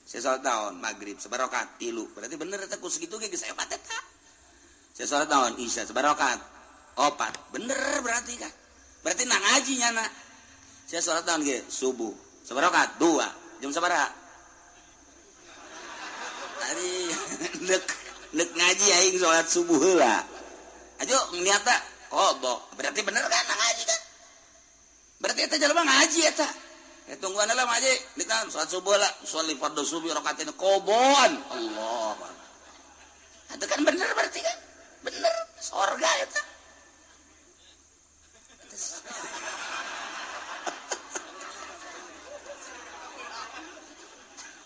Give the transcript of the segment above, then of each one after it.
Saya salat naon maghrib sabaraha rakaat 3. Berarti bener eta ku sakitu ge geus hebat eta. Saya salat naon isya sabaraha rakaat 4. Bener berarti kan. Berarti na ngaji nyana. Saya salat naon ge subuh sabaraha rakaat 2. Jam sabaraha? Ari nek ngaji aing salat subuh heula. Ayo niatna qada. Berarti bener kan na ngaji kan? Berarti eta jelema ngaji eta. Ya tungguan lah ngaji, ditan salat subuh lah, sholli fardhu subuh rakaatain qadaan. Allah. Itu kan bener berarti kan? Bener, sorga eta.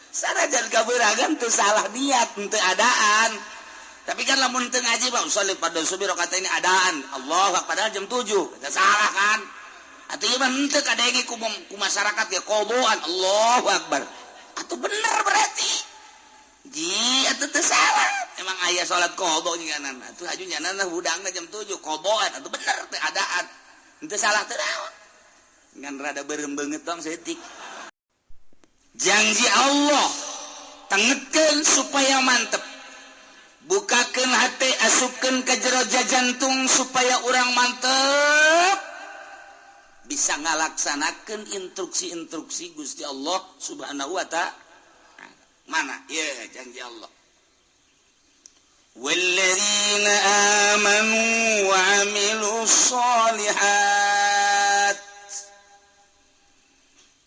Sanajan kabeuragan teu salah niat, teu adaan. Tapi kan lamun teu ngaji mah sholli fardhu subuh rakaatain adaan. Allah padahal jam 7. Eta salah kan? Atuh ieu mah henteu kadenge ku masyarakat ge qadaan. Allahu akbar. Atuh bener berarti. Ji atuh teu salah. Emang aya salat qada nyanan. Atuh aju nyanan hudangna jam 7 qadaan. Atuh bener teu adaan. Henteu salah teu naon. Ngan rada beureum beungeut dong saeutik. Janji Allah tengetkeun supaya mantep. Bukakeun hate asupkeun ka jero jantung supaya urang mantep. Bisa ngalaksanakeun instruksi-instruksi Gusti Allah Subhanahu wa ta'ala. Mana? Ya, janji Allah. Walladzina amanu wa 'amilus sholihat.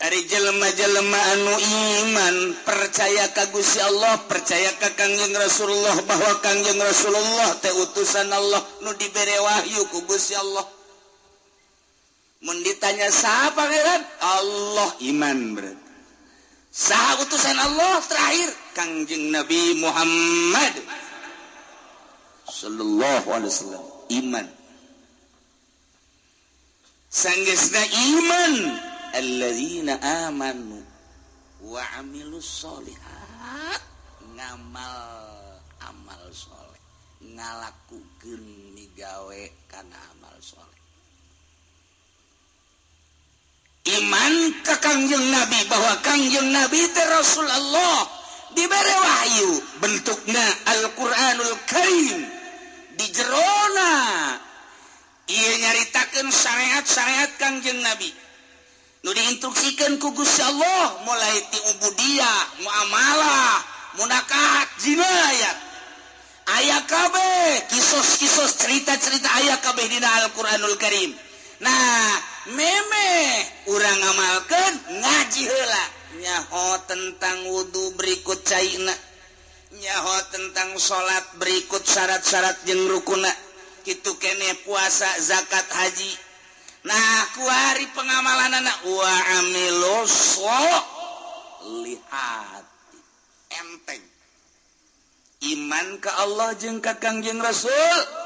Ari jelema-jelema anu iman percaya ka Gusti Allah, percaya ka Kangjeng Rasulullah bahwa Kangjeng Rasulullah teh utusan Allah nu dibere wahyu ku Gusti Allah. Mun ditanya saha pangeran? Allah iman berarti. Saha utusan Allah terakhir? Kangjeng Nabi Muhammad sallallahu alaihi wasallam iman. Sanggeusna iman alladzina amanu wa amilus sholihat, ngamal amal soleh, ngalakukeun migawe kana amal soleh. Iman ka Kangjeng Nabi bahwa Kangjeng Nabi teh Rasul Allah dibere wahyu bentukna Al-Qur'anul Karim di jerona ieu nyaritakeun syariat-syariat Kangjeng Nabi nu diinstruksikeun ku Gusti Allah mulai ti ubudiyah, muamalah, munakahat, jinayat. Aya kabeh kisos-kisos cerita-cerita aya kabeh dina Al-Qur'anul Karim. Nah, meme urang ngamalkeun ngaji heula nyaho tentang wudu berikut caina, nyaho tentang salat berikut syarat-syarat jeung rukuna, kitu keneh puasa, zakat, haji. Nah, kuari pengamalanana wa amilus sholihat. Enteng. Iman ka Allah jeung ka Kangjeng Rasul.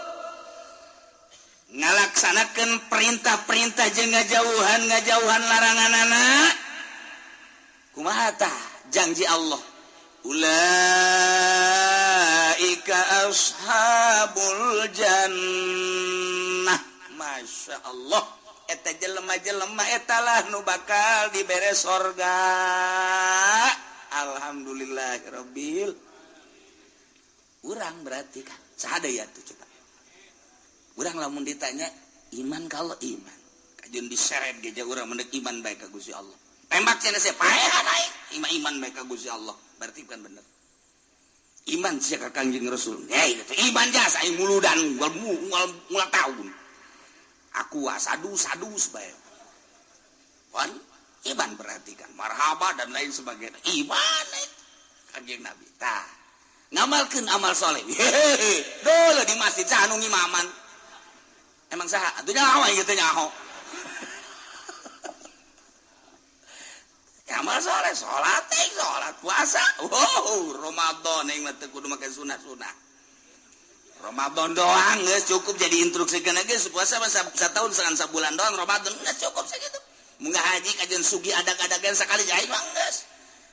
Ngalaksanakeun perintah-perintah jeung ngajauhan laranganana. Kumaha tah janji Allah? Ulaika ashabul jannah. Masya Allah, eta jelema-jelema eta lah nu bakal dibere sorga. Alhamdulillahirabbil. Urang berarti kan saha deui atuh coba. Urang lamun ditanya iman kalau iman kajeun diseret ge urang mendek iman bae ka Gusti Allah. Tembak cenah sia paehan aing iman bae ka Gusti Allah. Berarti bukan bener. Iman sia ka Kangjeng Rasul. Hei, iman jasa aing muludan ngul tahun. Aku sadu-sadu bae. Pan iman berarti kan marhaba dan lain sebagainya. Iman Kangjeng Nabi. Tah, ngamalkeun amal soleh. Hehehe, dulu di masjid saha nu ngimaman. Emang saha? Atuh nyaho aing teh nyaho. Amal soleh, salat teh, salat puasa. Wow, Ramadan aing mah teu kudu make sunah-sunah. Ramadan doang geus cukup jadi instruksikeun geus puasa mah satahun sabulan doang Ramadan geus cukup sakitu. Mun haji kajeun sugi adag-adagan sakali aing mah geus.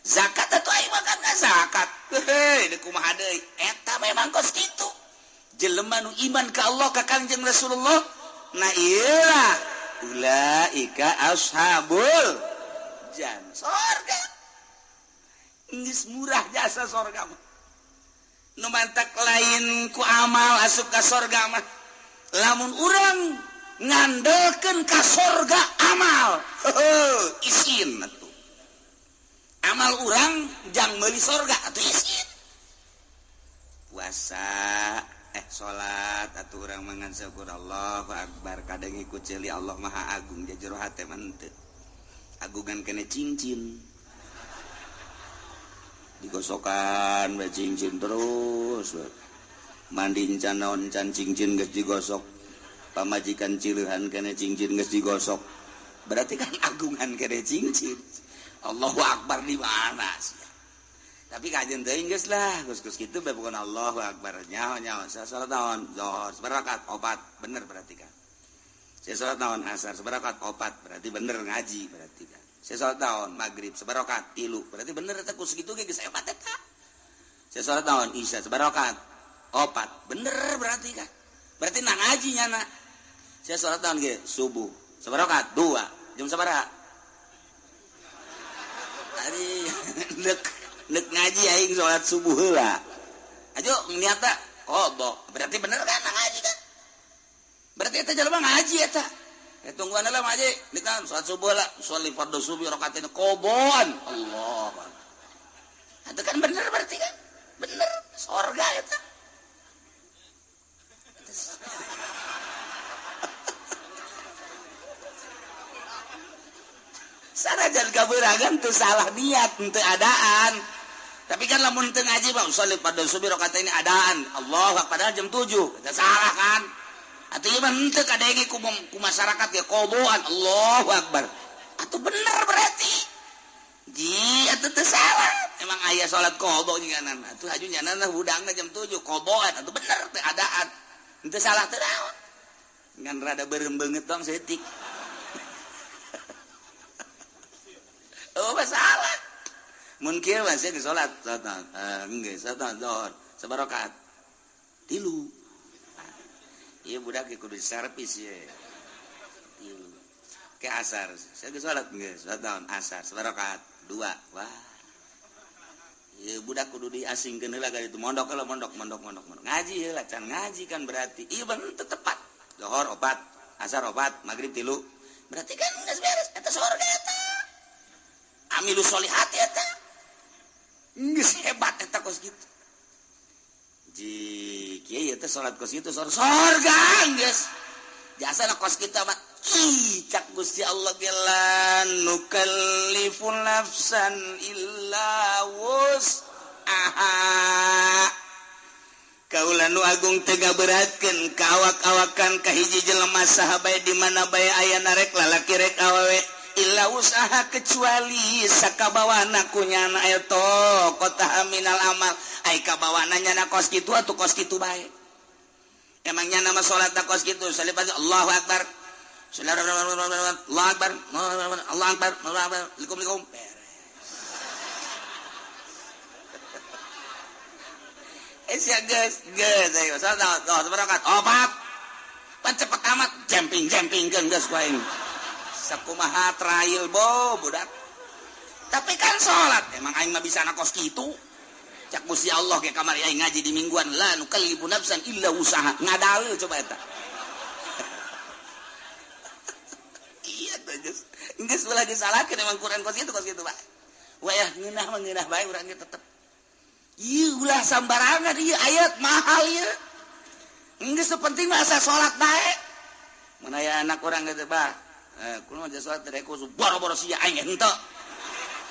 Zakat atuh aing mah kan zakat. Heuh, deui kumaha deui? Eta memang kos kitu. Jelema nu iman ka Allah ka Kangjeng Rasulullah, nah iyalah ulaika ashabul jannah, sorga. Geus murah jasa sorga mah. Nu mantak lain ku amal asup ka sorga mah. Lamun urang ngandelkeun ka sorga amal, heuheuh isin atuh. Amal urang jang meuli sorga atuh isin. Puasa salat atuh urang mangan syukur Allahu akbar kadang ikut ceuli Allah Maha Agung jero hate mah henteu. Agungan kene cincin. Digosokan we cincin terus. Mandi encan naon encan cincin geus digosok. Pamajikan cileuhan kene cincin geus digosok. Berarti kan agungan kene cincin. Allahu akbar di mana sih? Tapi kajian teuing geus lah, geus-geus kitu bae bukan Allahu akbar. Nyaho-nyaho saya salat naon? Zuhur sabarakat opat, bener berarti kan. Saya salat naon? Asar sabarakat opat, berarti bener ngaji berarti kan. Saya salat naon? Maghrib sabarakat 3, berarti bener eta ku sakitu ge geus hebat eta. Saya salat naon? Isya sabarakat 4, bener berarti kan. Berarti na ngaji nyana. Saya salat naon ge? Subuh sabarakat 2, jam sabaraha? Ari nek ngaji aing salat subuh heula. Ajo niatna qada, berarti bener kan na ngaji kan? Berarti eta jelema ngaji eta. Tungguan lah ngaji, nikan salat subuh lah, sholli fardhu subuh rakaatain qobon. Allah. Itu kan bener berarti kan? Bener, sorga eta. Sanajan kabeuragan teu salah niat, teu adaan. Tapi kan lamun teu ngaji mah sholli fardhu subuh rakaatain adaan. Allah, padahal jam 7. Eta salah kan? Atuh ieu mah henteu kadenge ku masyarakat ge qoboan. Allahu akbar. Atuh bener berarti. Ji atuh teu salah. Emang aya salat qobo nyanan. Atuh haju nyanan hudangna jam 7 qoboan. Atuh bener teu adaan. Henteu salah teu naon. Ngan rada beureum beungeut tong saeutik. Oh masalah. Mun kieu mah sia salat, salat geus salat zuhur sabarakat 3. Iya budak kudu servis ye. Tilu. Ke asar. Saya geus salat geus salat naon asar sabarakat 2. Wah. Ieu budak kudu diasingkeun heula ka ditu mondok heula mondok mondok mondok mondok. Ngaji heula can ngaji kan berarti. Ieu bener teu tepat. Zuhur 4, asar 4, magrib 3. Berarti kan geus beres eta sorga eta. Amilu sholihat eta. Geus hebat eta kos kitu. Ji kieu teh salat kos kitu sorga geus. Jasa na kos kitu mah ih cak Gusti Allah ge la nukallifu nafsan illa wus'aha. Kaula nu agung teu ngaberatkeun ka awak-awakan ka hiji jelema saha bae di mana bae aya rek lalaki rek awewe illa usaha kecuali sakabawana ku nyana eta kota minal amal ai kabawana nyana kos kitu atuh kos kitu bae. Emang nyana mah salat kos kitu salibas Allahu akbar. Allahu akbar. Allahu akbar. Allahu akbar. Likum likum. Beres. Sia geus geus ayo salat sabarakat opat. Pan cepet amat jemping-jempingkeun geus ku aing. Sakumaha trail bo budak. Tapi kan salat emang aing mah bisa na kos kitu. Cak Gusti Allah ge kamari aing ngaji di mingguan la nukallifu nafsan illa usaha. Ngadalil coba eta. Iya teh geus. Geus ulah disalahkeun emang Quran kos kitu Pak. Wayah ngeunah mah ngeunah bae urang ge tetep. Ieu ulah sambarangan ieu ayat mahal ieu. Geus penting mah asa salat bae. Mun aya anak urang geus bah. Kulo aja salat teh khusu boro-boro sia aing henteu.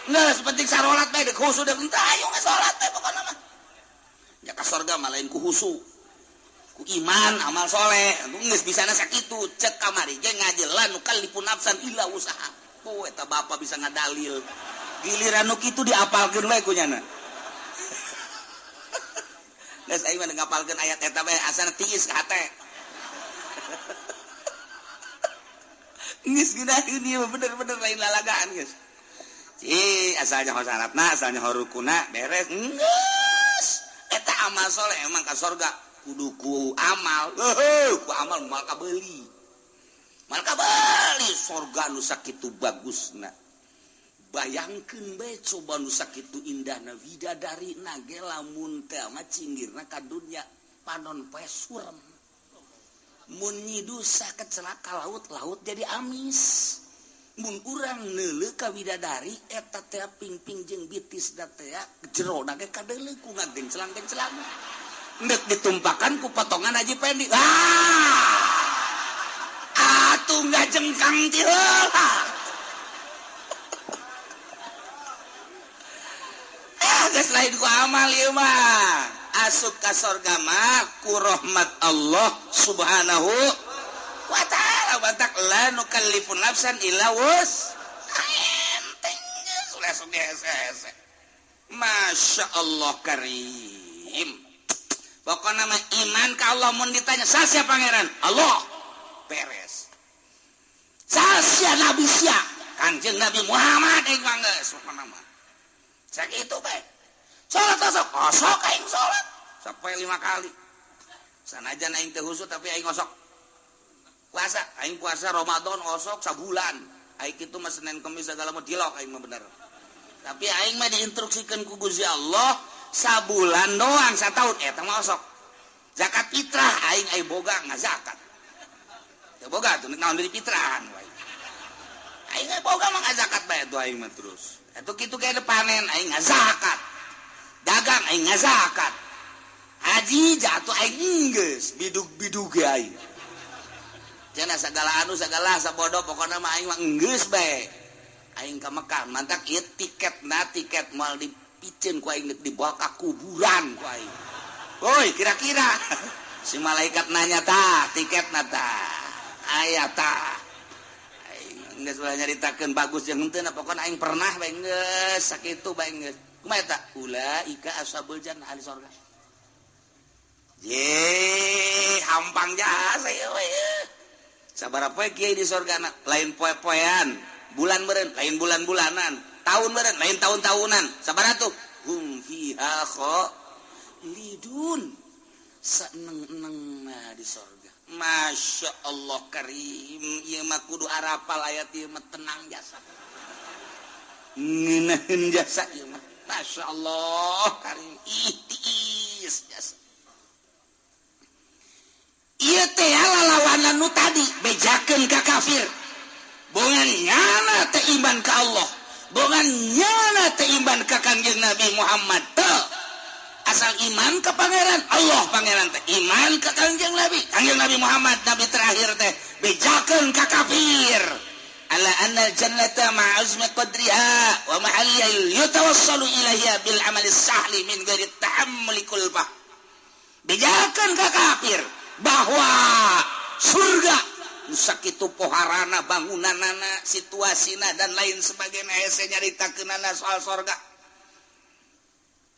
Geus penting sarolat bae deuk khusu deuk henteu ayo geus salat teh pokona mah. Ya ka sorga mah lain ku khusu. Ku iman amal soleh geus bisana sakitu cek kamari ge ngaji la nukallifu nafsan illa usaha. Oh eta bapa bisa ngadalil. Giliran nu kitu diapalkeun we ku nyana. Geus aing mah ngapalkeun ayat eta bae asana tiis ka hate. Geus geunaheun ieu bener-bener lain lalagaan geus. Ci asalnya ho syaratna, asalnya ho rukuna beres. Geus. Eta amal soleh emang ka sorga kudu ku amal. Heuh, ku amal moal kabeuli. Moal kabeuli sorga nu sakitu bagusna. Bayangkeun bae coba nu sakitu indahna widadari na ge lamun teh mah cinggirna ka dunya panon poe surem. Mun nyidusa kecelaka laut-laut jadi amis. Mun urang neuleuh ka widadari eta teh pingping jeung bitis da teh jerona ge kadeuleuh ku ngagenclang-genclang. Ndek ditumpakan ku potongan Haji Pendi. Ah! Atuh ngajengkang ti heula. Ah, geus lain ku amal ieu mah. Asup ka sorga mah ku rahmat Allah Subhanahu wa ta'ala. Batak la nukallifu nafsan illa wus. Enteng geus langsung hese-hese. Masya Allah karim. Pokokna mah iman ka Allah mun ditanya sasia pangeran? Allah. Beres. Sasia nabi sia? Kanjeng Nabi Muhammad aing mah geus pokona mah. Sakitu bae. Salat osok, osok aing salat sampai 5 kali. Sanajan aing teu husuk tapi aing osok. Puasa, aing puasa Ramadan osok sabulan. Aing kitu mah Senin Kemis segala mah dilok aing mah bener. Tapi aing mah diinstruksikeun ku Gusti Allah sabulan doang satahun eta mah osok. Zakat fitrah aing ai boga ngazakat. Teu boga tuh naon deui fitrahan wae. Aing ai boga mah ngazakat bae tuh aing mah terus. Atuh kitu ge panen aing ngazakat. Dagang aing ngazakat. Haji jatuh aing geus bidug-bidug ge aing. Cenah sagala anu sagala sabodo pokona mah aing mah geus bae. Aing ka Mekah mantak ieu tiketna tiket moal dipiceun ku aing dibawa ka kuburan ku aing. Woi kira-kira si malaikat nanya tah tiketna tah aya tah. Aing geus ulah nyaritakeun bagus jeung henteu pokona aing pernah bae geus sakitu bae geus. Kumaha eta? Ulaika ashabul jannah ahli sorga. Ye, hampang jasa ieu we. Sabaraha poe kiai di sorgana, lain poe-poean, bulan meureun, lain bulan-bulanan, tahun meureun, lain tahun-tahunan. Sabaraha tuh? Hum fiha khalidun. Saeneng-enengna di sorga. Masya Allah karim, ieu mah kudu arapal ayat ieu mah tenang jasa. Ngeunaheun jasa ieu mah. Masya Allah karim, ihtiis jasa. Ieu teh lalawanan nu tadi bejakeun ka kafir. Bongan nyana teh iman ka Allah, bongan nyana teh iman ka Kangjeng Nabi Muhammad teh. Asal iman ka pangeran Allah pangeran teh iman ka Kangjeng Nabi, Kangjeng Nabi Muhammad nabi terakhir teh bejakeun ka kafir. Ala anna jannata ma'azmi qadriha wa mahalliha yatawassalu ilaiha bil amali sahli min ghairi tahammuli kulfah. Bejakeun ka kafir bahwa surga sakitu poharana bangunanana situasina dan lain sebagainya hese nyaritakeunana soal sorga.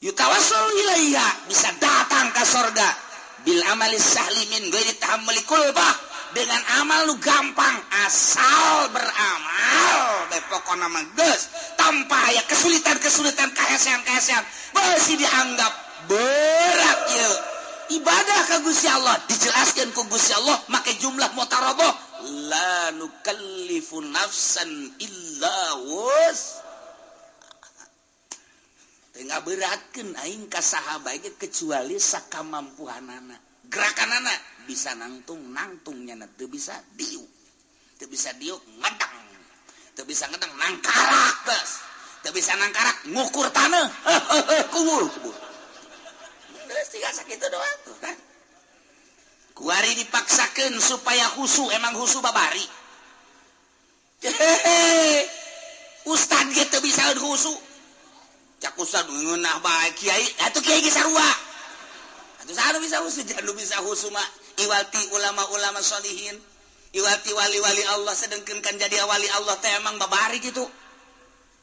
Yutawassalu ilaiha bisa datang ka sorga bil amali sahli min ghairi tahammuli kulfah, dengan amal lu gampang asal beramal bae pokona mah geus tanpa aya kesulitan-kesulitan kahesean-kahesean beusi dianggap berat ieu ibadah ka Gusti Allah dijelaskeun ku Gusti Allah make jumlah mutaraboh la nukallifu nafsan illa wus. Teu ngaberatkeun aing ka saha bae kecuali sakamampuhanana. Gerakanana bisa nangtung nangtungnya teu bisa diuk. Teu bisa diuk ngedang. Teu bisa ngedang nangkarak geus. Teu bisa nangkarak ngukur taneuh. Kubur kubur. Geus tinggal sakitu doang tuh kan. Kuari dipaksakeun supaya khusu, emang khusu babari. Hehehe. Ustad ge teu bisa khusu. Cak ustad ngeunah bae kiai, atuh kiai ge sarua. Atuh saha bisa khusu, jangan bisa khusu mah iwati ulama-ulama sholihin, iwati wali-wali Allah sedengkeun kan jadi wali Allah teh emang babari kitu.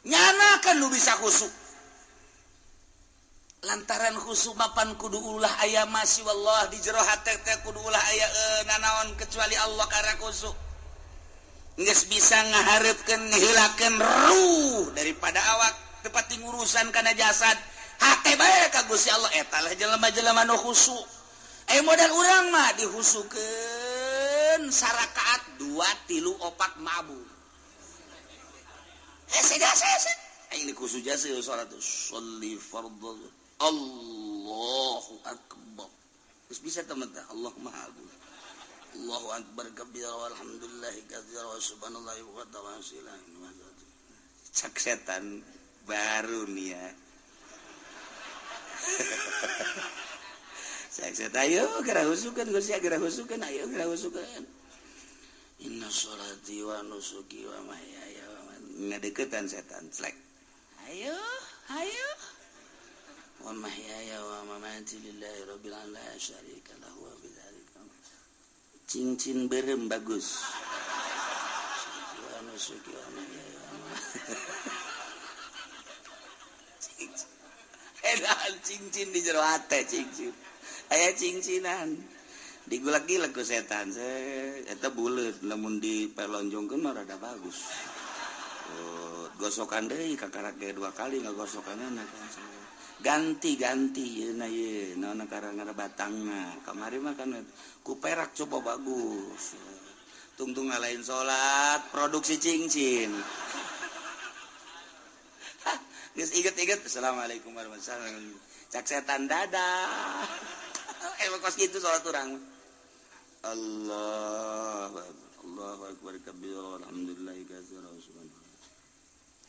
Nyana kan nu bisa khusu. Lantaran khusu mapan kudu ulah aya masih wallah di jero hate teh kudu ulah aya nanaon kecuali Allah karena khusu. Geus bisa ngahareupkeun ngeheulakeun ruh daripada awak tepati ngurusan kana jasad. Hate bae ka Gusti Allah eta lah jelema-jelema nu khusu. Modal urang mah dihusukeun sarakaat 2 3 4 mabur. Hese jasa hese. Aing di khusus jasa salat sholli fardhu. Allahu akbar. Terus bisa teman teh Allah Maha Agung. Allahu akbar kabira walhamdulillahi katsira wa subhanallahi wa ta'ala. Cak setan baru nih ya. Cak setan ayo geura husukeun geus ya geura husukeun ayo geura husukeun. Inna sholati wa nusuki wa mahyaya wa mamati. Ngadeukeutan setan slek. Ayo ayo wa mahyaya wa mamati lillahi rabbil alamin la syarika lahu wa bidzalika. Cincin berem bagus. Wa nusuki wa mahyaya wa mamati. Edan cincin di jero hate cincin. Aya cincinan. Digulak-gilek ku setan. Eta buleut lamun dipelonjongkeun mah rada bagus. Oh, gosokan deui kakarak ge dua kali ngagosokanana kan. Ganti-ganti yeuna ye naon karang batangna. Kamari mah kan ku perak coba bagus. Tungtung ngalain salat produksi cincin. Geus inget-inget assalamualaikum warahmatullahi wabarakatuh. Cak setan dadah. Emang kos gitu salat urang. Allah Allahu akbar kabira alhamdulillah katsira subhanallah.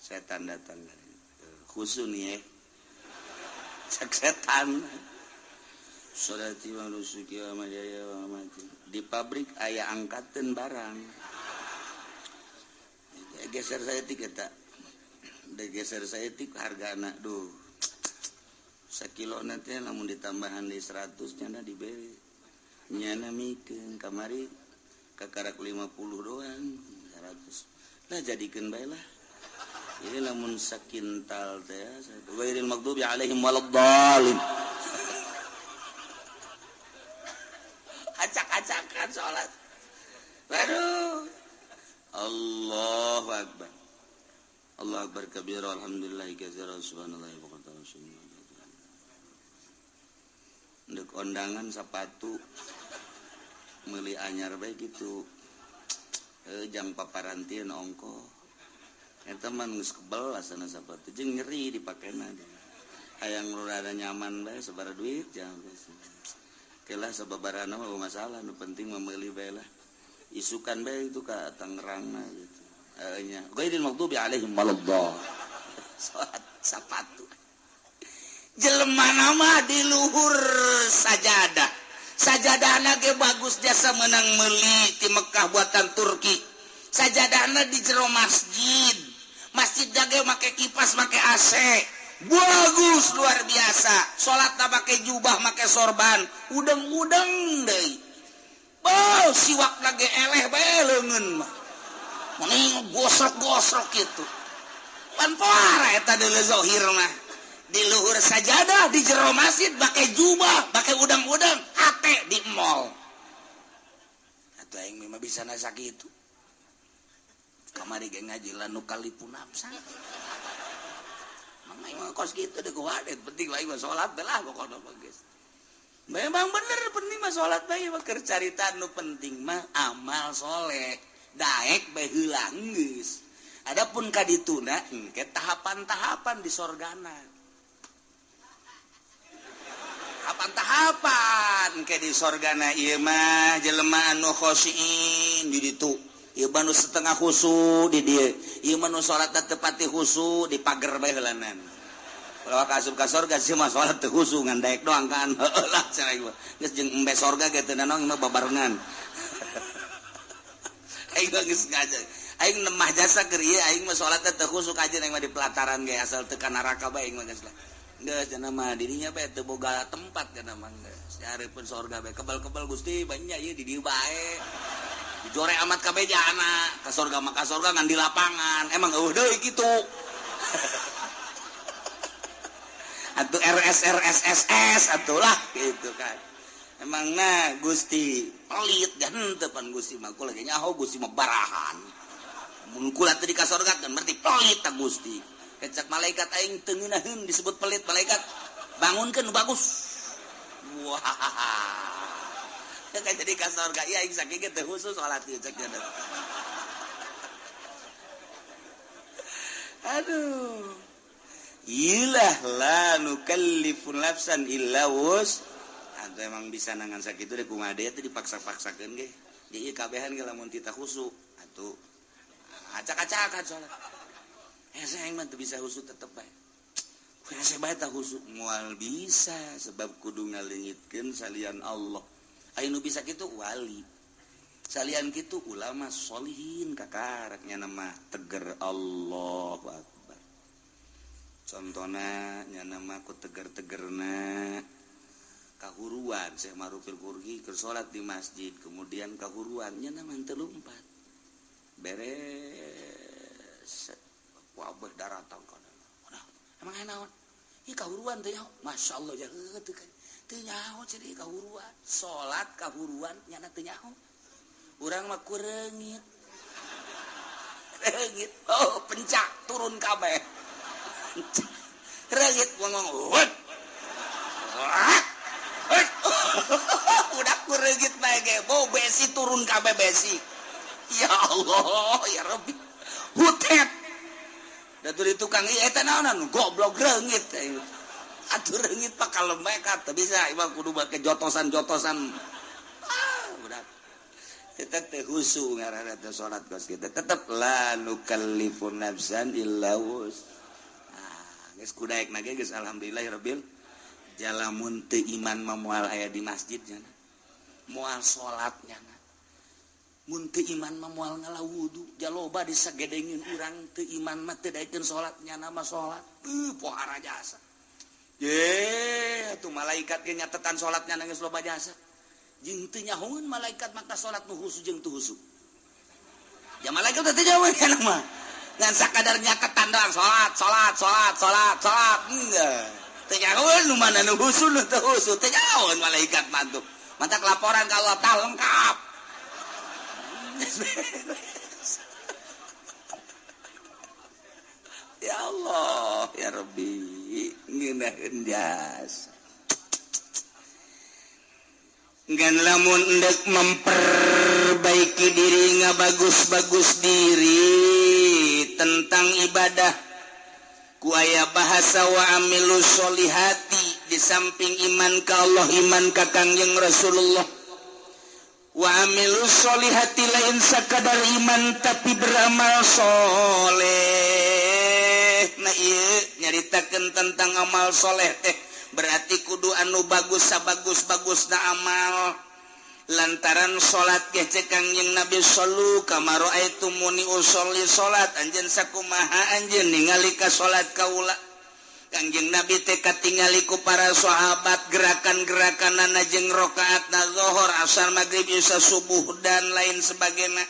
Setan datang khusu nih ya. Cak setan. Sholati wa nusuki wa mahyaya wa mamati. Di pabrik aya angkateun barang. Geser saya tik eta. Geser saya tik harga anak duh sakilo nanti lamun ditambahan di 100 nyana diberi nyana mikeun kamari kakarak 50 doang 100 lah jadikeun bae lah ini lamun sakintal teh ghairil maghdubi alaihim waladdallin. Acak-acakan salat. Waduh. Allahu akbar. Allah akbar kabira alhamdulillah katsira subhanallah wa bihamdihi. Ndek ondangan sepatu meuli anyar bae kitu. Jang paparantieun ongko. Eta mah geus kebel asana sepatu jeung nyeri dipakena. Hayang rada nyaman bae sabaraha duit jang. Kelah sababarana mah masalah nu penting mah meuli bae lah. Isukan bae itu ka Tangerangna gitu. Nya ghairil maghdubi alaihim waladdallin. Salat sapatu. Jelema nama di luhur sajadah. Sajadahna ge bagus jasa menang meuli ti Mekah buatan Turki. Sajadahna di jero masjid. Masjid ge make kipas, make AC. Bagus luar biasa. Salatna make jubah, make sorban, udeng-udeng deui. Beuh siwakna ge eleh bae leungeun mah. Mending gosok-gosok gitu. Pan poara eta deuleu zahir mah. Di luhur sajadah, di jero masjid, pakai jubah, pakai udang-udang, hate di mall. Atuh aing mah bisa nasa kitu. Kamari ge ngaji la nu kalipu nafsa. Mang aing mah kos kitu deuk wadet, penting lain mah salat bae lah pokona mah geus. Memang bener penting mah salat bae mah keur carita nu penting mah amal soleh. Daek bae heula geus. Adapun ka dituna engke tahapan-tahapan di sorgana. Tahapan-tahapan ke di sorgana ieu mah jelema anu khosyiin di ditu. Ieu mah nu setengah khusu di dieu. Ieu mah nu salat teu pati khusu di pager bae heulanan. Ulah ka asup ka sorga sih mah salat teu khusu ngan daek doang kan. Heueuh lah cenah ieu. Geus jeung embe sorga ge teu nanaon mah babarengan. Aing geus ngajar. Aing nemah jasa keur ieu aing mah salat teu khusu kajeun aing mah di pelataran ge asal teu ka neraka bae aing mah geus lah. Geus cenah mah dirinya bae teu boga tempat cenah mah geus. Dihareupeun sorga bae kebal-kebal Gusti banyak ieu di dieu bae. Dijore amat kabeh jana ka sorga mah ka sorga ngan di lapangan. Emang eueuh deui kitu. Atuh RS RS SS atuh lah gitu kan. Emangna Gusti pelit dan henteu pan Gusti mah kula ge nyaho Gusti mah barahan. Mun kula teu dikasorgakeun berarti pelit ta Gusti. Kecak malaikat aing teu ngeunaheun disebut pelit malaikat. Bangunkeun nu bagus. Wah. Kan jadi ka sorga ieu aing sakieu ge teu khusus salat ieu cek. Aduh. Ilah la nukallifu nafsan illa wus. Atau emang bisa nangan sakitu deh kumaha deui teh dipaksa-paksakeun ge. Di ieu kabehan ge lamun tita khusu atuh acak-acakan salat. Hese aing mah teu bisa khusu tetep bae. Hese bae tah khusu moal bisa sebab kudu ngaleungitkeun salian Allah. Aya nu bisa kitu wali. Salian kitu ulama sholihin kakaraknya nama teger Allahu Akbar. Contohna nya nama ku teger-tegerna kahuruan Syekh Ma'rufil Qurhi keur salat di masjid kemudian kahuruan nya nama teu lumpat. Beres wabah daratang kana. Emang aya naon? Ieu kahuruan teh nyaho. Masyaallah ja heuh teu teu nyaho ceuk kahuruan. Salat kahuruan nya teu nyaho. Urang mah ku reungit. Reungit. Oh, pencak turun kabeh. Reungit ngomong. Udah ku reungit bae ge, bau besi turun kabeh besi. Ya Allah, ya Rabbi. Hutet. Da teu tukang ieu eta naonan goblok reungit. Atuh reungit pak kalem bae teu bisa, imah kudu make jotosan-jotosan. Ah, udah. Kita teh khusu ngaranna teh salat kos kita tetep la nukallifu nafsan illa wus. Ah, geus kudaek na ge geus alhamdulillahirabbil jalamun teu iman mah moal aya di masjid nya. Moal salat nya. Mun teu iman mah moal ngala wudu, jaloba disagedengin urang teu iman mah teu daekeun salat nya mah salat. Pohara jasa. Ye, atuh malaikat ge nyatetan salatnya geus loba jasa. Jeung teu nyahoeun malaikat maka salat nu khusu jeung teu khusu. Ya malaikat teh nyahoeun kana mah. Ngan sakadar nyatetan doang salat salat salat salat salat. Enggak. Teu nyahoeun nu mana nu khusu nu teu khusu, teu nyahoeun malaikat mah tuh. Mantak laporan ka Allah tah lengkap. Ya Allah, ya Rabbi, ngeunaheun jasa. Ngan lamun endek memperbaiki diri ngabagus-bagus diri tentang ibadah ku aya bahasa wa amilus sholihati di samping iman ka Allah iman ka Kangjeng Rasulullah wa amilus sholihati lain sakadar iman tapi beramal soleh. Nah ieu nyaritakeun tentang amal soleh teh berarti kudu anu bagus sabagus-bagusna amal lantaran salat ge cek Kangjeng Nabi sallu kama raaitumuni usolli salat anjeun sakumaha anjeun ningali ka salat kaula. Kangjeng Nabi teh katingali ku para sahabat gerakan-gerakanana jeung rakaatna zuhur, asar, magrib, isya, subuh dan lain sebagainya.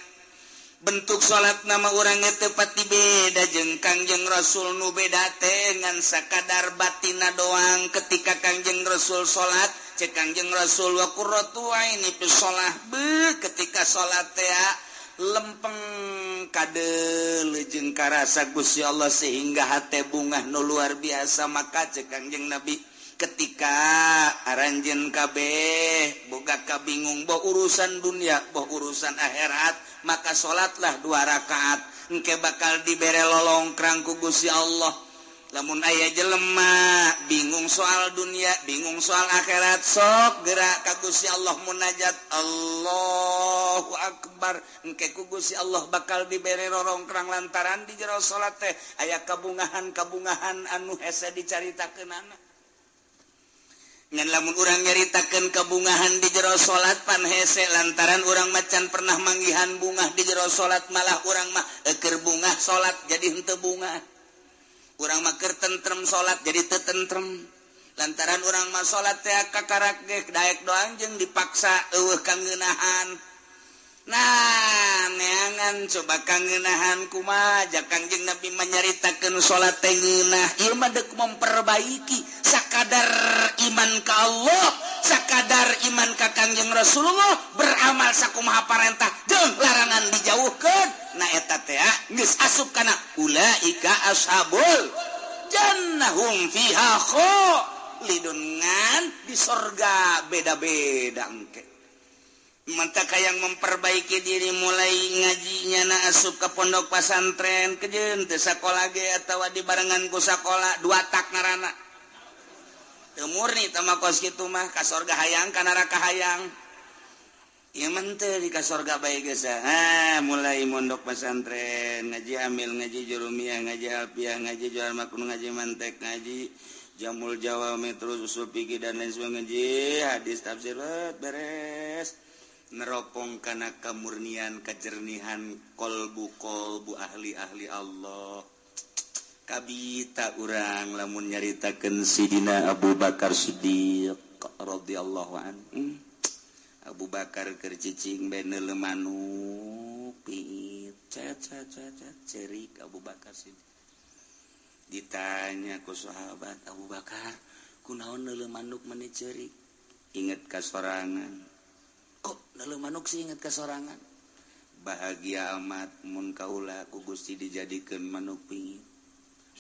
Bentuk salat nama urang teh pati beda jeung Kangjeng Rasul nu beda teh ngan sakadar batina doang. Ketika Kangjeng Rasul salat cek Kangjeng Rasul wa qurratu aini fi shalah be ketika salat teh lempeng kadeuleu jeung karasa Gusti Allah sehingga hate bungah nu luar biasa. Maka cek Kangjeng Nabi ketika aranjeun kabeh boga kabingung boh urusan dunia boh urusan akhirat maka salatlah 2 rakaat engke bakal dibere lolongkrang ku Gusti Allah. Lamun aya jelema bingung soal dunia bingung soal akhirat sok gerak ka Gusti Allah munajat Allahu Akbar engke ku Gusti Allah bakal dibere rorongkrang lantaran di jero salat teh aya kabungahan-kabungahan anu hese dicaritakeunana. Ngan lamun urang nyaritakeun kabungahan di jero salat pan hese lantaran urang macan pernah manggihan bungah di jero salat malah urang mah keur bungah salat jadi henteu bungah. Urang mah keur tentrem salat jadi teu tentrem. Lantaran urang mah salat teh kakarak ge daek doang jeung dipaksa eueuh kangeunahan. Nah, neangan coba kangeunahan kumaha ja Kangjeng Nabi manyaritakeun salat teh ngeunah. Ieu mah deuk memperbaiki sakadar iman ka Allah, sakadar iman ka Kangjeng Rasulullah, beramal sakumaha parentah jeung larangan dijauhkeun. Nah eta teh geus asup kana ulaika ashabul jannahum fiha khalidun ngan di sorga beda-beda engke. Mantap yang memperbaiki diri mulai ngajinya na asup ke pondok pesantren kejeun teu sakola ge atawa dibarengan ku sakola dua tak ngaranna. Teu murni teh mah kos kitu mah ka sorga hayang ka neraka hayang. Ieu mah teu di ka sorga bae geus. Ah, mulai mondok pesantren, ngaji amil, ngaji jurumiyah, ngaji alfiah, ngaji jual makun, ngaji mantek, ngaji jamul jawami, terus usul fikih dan lain sebagainya, ngaji hadis tafsir beres. Neropong kana kamurnian kejernihan kolbu-kolbu ahli-ahli Allah. Kabita urang lamun nyaritakeun Sidina Abu Bakar Siddiq radhiyallahu anhu. Abu Bakar keur cicing bae neuleuh manuk piit cet cet cet cerik Abu Bakar Siddiq. Ditanya ku sahabat, Abu Bakar kunaon neuleuh manuk meni cerik? Inget ka sorangan. Kok neuleuh manuk sih inget ka sorangan? Bahagia amat mun kaula ku Gusti dijadikeun manuk pingit.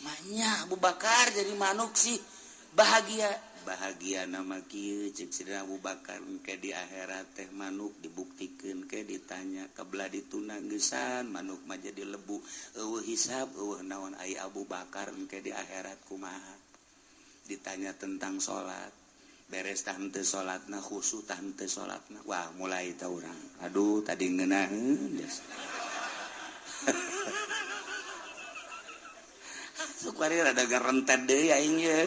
Manya Abu Bakar jadi manuk sih bahagia. Bahagia nama kieu ceuk Sidina Abu Bakar engke di akhirat teh manuk dibuktikeun ke ditanya kabelah dituna geusan manuk mah jadi lebu eueuh hisab eueuh naon ai Abu Bakar engke di akhirat kumaha. Ditanya tentang salat beres tah henteu salatna khusyuk tah henteu salatna. Wah mulai tah urang aduh tadi ngeunaheun geus. Sukwari rada garentet deui aing ye.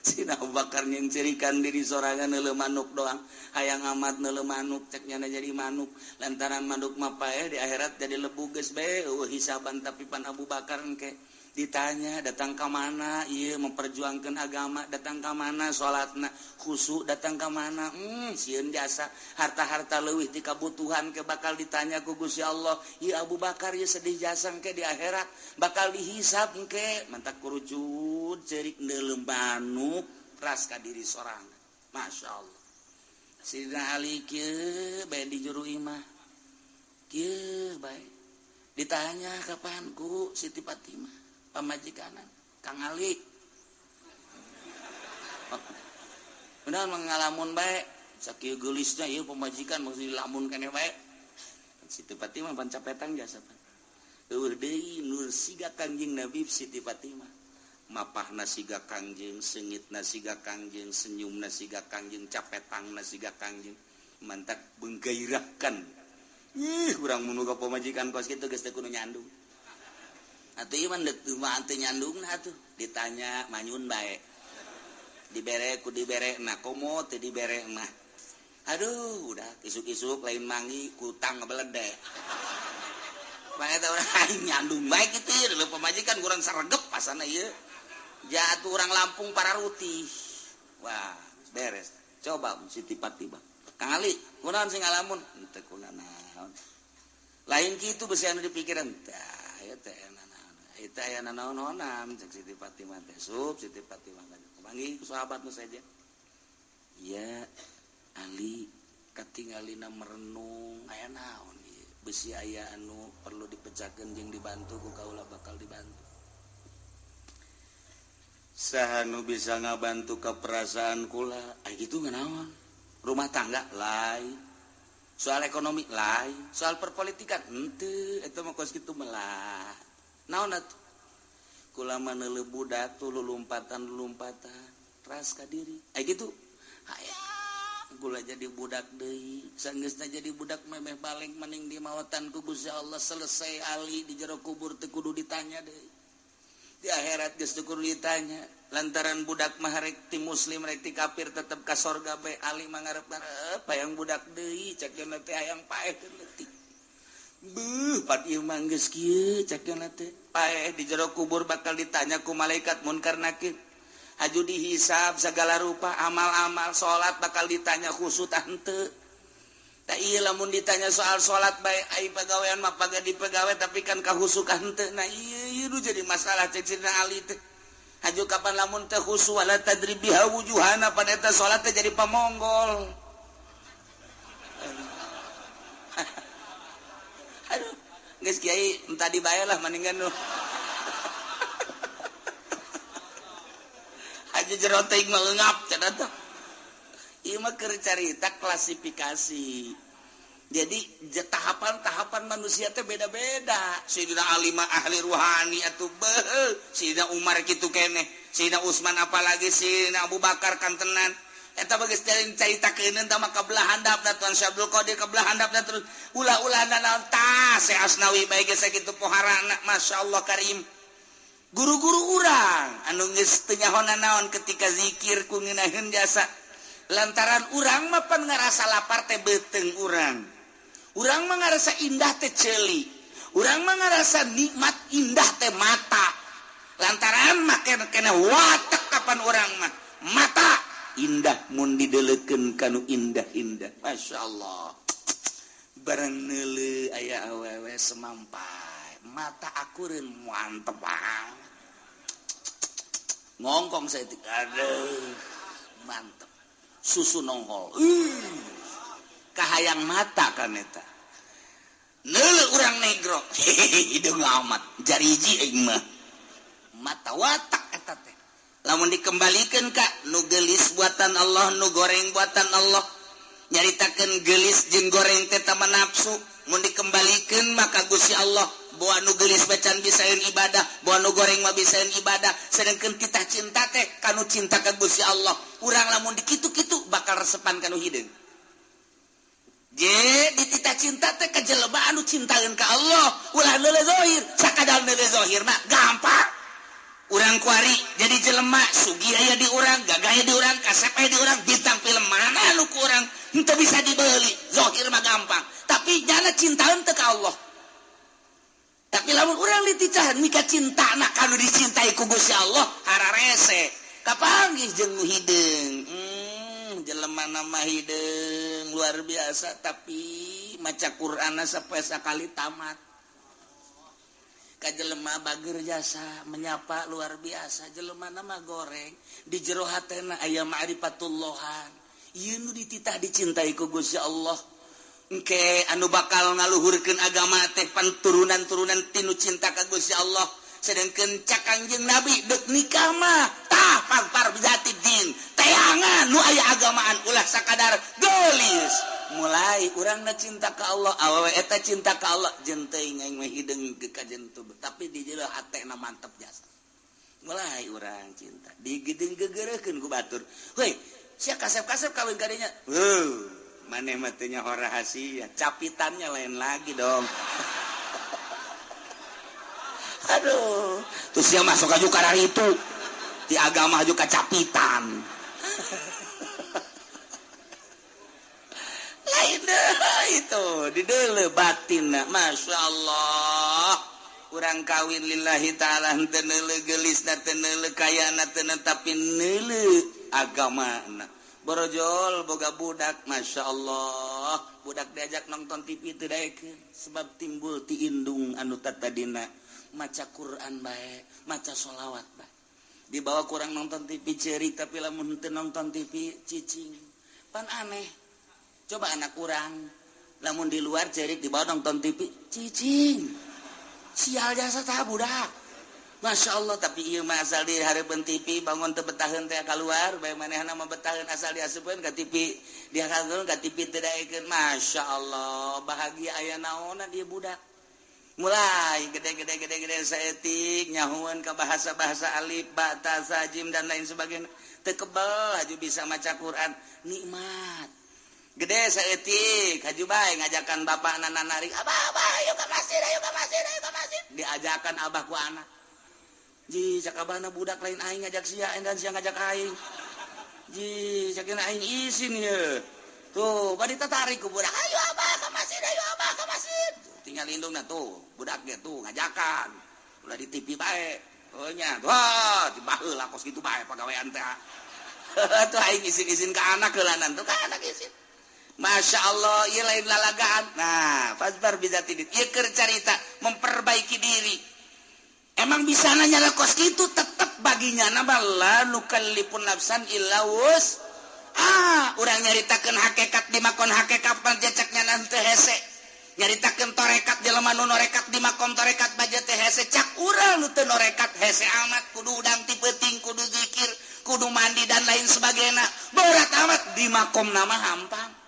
Sina Abu Bakar nyengcirikan diri sorangan neuleuh manuk doang. Hayang amat neuleuh manuk cek nyana jadi manuk. Lantaran manuk mah paeh di akhirat jadi lebu geus bae eueuh hisaban tapi pan Abu Bakar engke ditanya datang ka mana ieu memperjuangkeun agama, datang ka mana salatna khusyuk, datang ka mana sieun jasa harta-harta leuwih ti kabutuhan ke bakal ditanya ku Gusti Allah. Ieu Abu Bakar ieu sedih jasa engke di akhirat bakal dihisab engke mantak kurucut ceurik neuleuh manuk ras ka diri sorangan. Masya Allah. Sidina Ali kieu bae di juru imah kieu bae ditanya kapan ku Siti Fatimah pamajikanan Kang Ali benar mengalamun bae sakieu geulisna ieu pamajikan mesti dilamun keneh bae. Siti Fatimah pan capetang jasa pan eueuh deui nur siga Kangjeng Nabi Siti Fatimah mapahna siga Kangjeng, seungitna siga Kangjeng, senyumna siga Kangjeng, capetangna siga Kangjeng, mantak menggairahkan. Ih urang mun boga pamajikan kos kitu geus teu kudu nyandung. Atuh ieu mah teu mah teu nyandungna atuh ditanya manyun bae. Dibere ku dibere na komo teu dibere mah. Aduh udah isuk-isuk lain mangi kutang ngebeledek. Mah eta urang nyandung bae kitu ieu pamajikan kurang saregep pasana ieu. Jatuh urang Lampung para rutih. Wah, beres. Coba Siti Fatimah. Kang Ali, kunaon sing ngalamun? Henteu kunaon. Lain kitu besi anu dipikiran. Tah, ieu teh eta aya nanaon-naonan cek Siti Fatimah teh sup Siti Fatimah panggil ku sahabat nu saja. Ya Ali katingalina merenung aya naon ieu besi aya anu perlu dipecahkeun jeung dibantu ku kaula bakal dibantu. Saha nu bisa ngabantu ka perasaan kula aya kitu nganaon? Rumah tangga lain, soal ekonomi lain, soal perpolitikan henteu eta mah kos kitu melah. Naon atuh? Kulama neuleuh budak tuh lulumpatan-lulumpatan ras ka diri. Ai kitu. Hayang gula jadi budak deui. Sanggeusna jadi budak memeh baleng maning di mawatan ku Gusti Allah selesai ali di jero kubur teu kudu ditanya deui. Di akhirat geus teu kudu ditanya. Lantaran budak mah rek ti muslim rek ti kafir tetep ka sorga bae ali mah ngarep-ngarep hayang budak deui cek geuna teh hayang paeh leutik. Beuh, pat ieu mah geus kieu cek geuna teh. Paeh di jero kubur bakal ditanya ku malaikat munkar nakir. Haju dihisab segala rupa amal-amal salat bakal ditanya khusyuk tah henteu. Tah ieu lamun ditanya soal salat bae ai pagawean mah paga dipegawe tapi kan kahusyuk henteu. Nah ieu ieu jadi masalah cek Sidina Ali teh. Haju kapan lamun teh khusyuk wala tadri biha wujuhana pan eta salat teh jadi pamonggol. Aduh, geus kiai entah dibayar lah mendingan nu. Haji jero teh mah eungap cenah teh. Ieu mah keur carita klasifikasi. Jadi tahapan-tahapan manusia teh beda-beda. Sayyidina Ali mah ahli ruhani atuh beuh, Sayyidina Umar kitu keneh, Sayyidina Utsman apalagi Sayyidina Abu Bakar kantenan. Eta bagus caritakeun tah mah kabelah handapna Tuan Syekh Abdul Qadir kabelah handapna terus ulah-ulah naon tah Syekh Asnawi bae geus sakitu poharana masyaallah karim. Guru-guru urang anu geus teu nyaho naon ketika zikir ku ngeunaheun jasa. Lantaran urang mah pan ngarasa lapar teh beuteung urang. Urang mah ngarasa indah teh ceuli. Urang mah ngarasa nikmat indah teh mata. Lantaran mah kena watek kapan urang mah mata indah mun didelekeun kanu indah-indah. Masyaallah. Barang neuleuh aya awewe semampai, mata akureun mantep banget. Ngongkong saeutik, aduh, mantep. Susu nongol. Kahayang mata kan eta. Neuleuh urang negro, hideung amat, jariji aing mah. Mata watak eta teh. Lamun dikembalikan ka nu geulis buatan Allah, nu goreng buatan Allah. Nyaritakeun geulis jeung goreng teh tama nafsu, mun dikembalikan maka Gusti Allah boa nu geulis bacan bisaeun ibadah, boa nu goreng mah bisaeun ibadah. Sedangkeun titah cinta teh kanu cinta ka Gusti Allah. Urang lamun dikitu-kitu bakal resepan kanu hideung. Je dititah cinta teh ka jelema anu cintaeun ka Allah, ulah neuleuh zahir, sakadar neuleuh zahir mah gampang. Urang kuari jadi jelema sugih aya di urang, gagah aya di urang, kasep aya di urang, bintang film mana nu ku urang henteu bisa dibeli, zahir mah gampang. Tapi nyana cintaeun teu ka Allah. Tapi lamun urang dititah mika cintana kanu dicintai ku Gusti Allah, hararese. Kapanggih jeung nu hideung. Jelema nama hideung luar biasa tapi maca Qur'anna sapoe sakali tamat. Ka jelema bager jasa menyapa luar biasa, jelema nama goreng di jero hatena aya ma'rifatullahan. Ieu nu dititah dicintai ku Gusti Allah. Engke anu bakal ngaluhurkeun agama teh pan turunan-turunan tinu cinta ka Gusti Allah. Sedangkeun cak Kangjeng Nabi deuk nikah mah tah pangpar bijati din. Teangan nu aya agamaan ulah sakadar geulis. Mulai urangna cinta ka Allah, awewe eta cinta ka Allah, jeung teuing aing mah hideung ka jentu, tapi di jero hatena mantep jasa. Mulai urang cinta, digideung gegereukeun ku batur. Heuy, sia kasep-kasep kawin ka dinya. Heuh, maneh mah teu nyaho rahasia, capitannya lain lagi dong. Aduh, terus sia masuk aju ka itu. Di agama aju ka capitan. Lain itu di deuleu batinna Masya Allah. Urang kawin lillahi ta'ala henteu neuleuh geulisna, teu neuleuh kayana, teu tapi neuleuh agamana. Borojol boga budak Masya Allah, budak diajak nonton TV teu daekeun sebab timbul ti indung anu tatadina maca Quran bae, maca sholawat bae. Dibawa kurang nonton TV ceurik tapi lamun henteu nonton TV cicing. Pan aneh. Coba anak kurang lamun di luar cerik dibawa nonton TV cicing. Sial jasa tah budak. Masya Allah, tapi ieu mah asal di hareupeun TV bangun teu betaheun teh kaluar bae manehna mah betaheun asal diasupkeun ka TV, dihareupeun ka TV teu daekeun. Masya Allah, bahagia aya naonna dia budak. Mulai gede-gede-gede-gede saeutik nyahueun ka bahasa-bahasa alif, ba, ta, sa, jim dan lain sebagainya. Teu kebel haju bisa maca Quran, nikmat. Gede saeutik haju bae ngajakan bapakna narik, "Abah, abah, ayo ka masjid, ayo ka masjid, ayo ka masjid." Diajakan abah ku anak. Ji, cak abahna budak lain aing ngajak sia, dan sia ngajak aing. Ji, cak aing isin ye. Tuh, bari tatarik ku budak, "Ayo abah ka masjid, ayo abah ka masjid." Tinggal indungna tuh, budak ge tuh ngajakan. Ulah di TV bae. Oh nya, wah, dibaheula kos kitu bae pagawean teh. Tuh aing isin-isin ka anak heulanan tuh ka anak isin. Masya Allah, ieu lain lalagaan. Nah, fasbar bizatidin. Ieu keur carita memperbaiki diri. Emang bisa nanya kos kitu tetep baginya nama la nukallifun nafsan illa wus. Ah, urang nyaritakeun hakikat di makon hakikat panjacaknya nanti hese. Nyaritakeun torekat jelema nu norekat di makom torekat baja teh hese. Cak urang nu teu norekat hese amat kudu udang ti peuting kudu zikir. kudu mandi dan lain sebagainya. Berat amat di makom nama hampang.